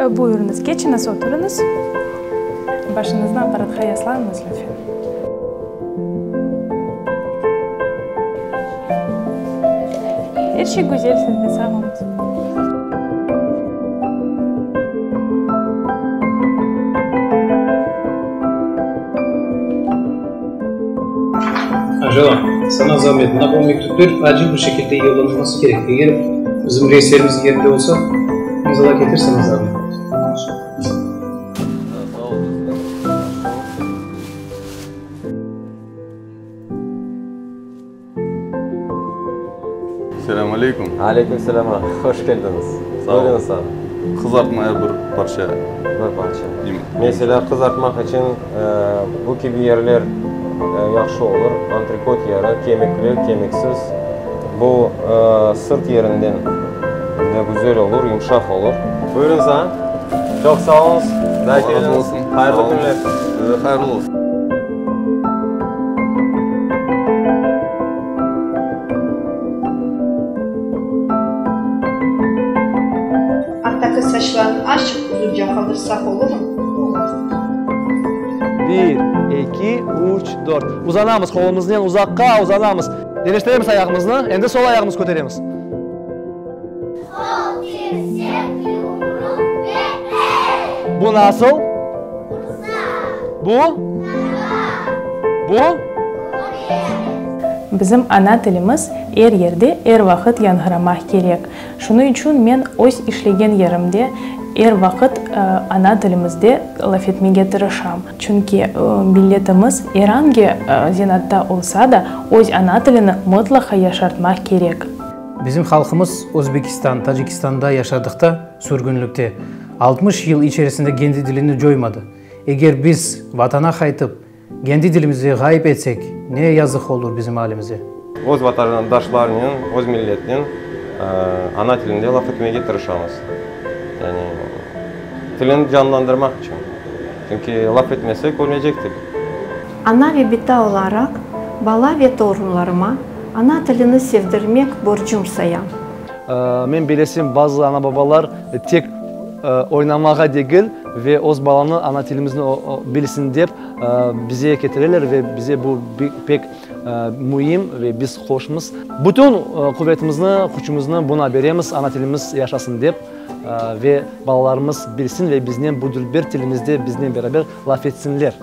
Buyurıñız, keçiñiz, oturıñız. Başıñıznı apparatqa yaslanıñız, lütfen. Er şey güzel, siz de sağ oluñız. Anjela, saña zamet, mına bu mektüpler acil bir şekilde yollanılması kerek. Eger bizim reislerimiz yerinde olsa, imzalap ketir, saña zamet. Selâm aleyküm. Aleyküm selâm, ağa. Hoş keldiñiz. Sağ ol. Buyurıñız, ağa. Qızartmaya bir parça. Bir parça. Meselâ, qızartmaq içün bu kibi yerler yahşı olur, antrikot yeri, kemikli, kemiksiz. Bu sırt yerinden de güzel olur, yumşaq olur. Buyurıñız, ağa. Çoq sağ oluñız. Daa keliñiz. Hayırlı künler. Size hayırlı olsun. Arttaki saçlarnı azçıq uzunca qaldırsaq olurmı? Olur. Bir, eki, üç, dört. Uzanamız, qolumıznen uzaqqa uzanamız. Deñiştiremiz ayağımıznı, endi sol ayağımız köteremiz. Sol tirsek, yumruq ve el. Bu nasıl? Bursa. Bu? Araba. Bu? Köpek. Bizim ana tilimiz er yerde, er vaqıt yañğıramaq kerek. Şunıñ içün men öz işlegen yerimde er vaqıt ana tilimizde laf etmege tırışam. Çünki milletimiz er angi zenatta olsa da, öz ana tilini mıtlaqa yaşartmaq kerek. Bizim halqımız Özbekistan, Tacikistanda yaşadıqta, sürgünlikte, 60 yıl içerisinde kendi dilini coymadı. Eger biz Vatana qaytıp, kendi dilimizi ğayıp etsek, ne yazıq olur bizim alimize. Öz vatandaşlarnen, öz milletnen ana tilinde laf etmege tırışamız. Yani tilini canlandırmaq içün. Çünki laf etmesek, ölmeycek til. Ana ve bita olaraq bala ve torunlarıma ana tilini sevdirmek borcum sayam. Men bilesem, bazı ana-babalar tek oynamağa degil ve öz balanı ana tilimizni bilsin dep bize ketireler ve bize bu pek müim ve biz hoşmız. Bütün quvetimizni, küçümizni buna beremiz, ana tilimiz yaşasın dep ve balalarımız bilsin ve biznen bu dülber tilimizde biznen beraber laf etsinler.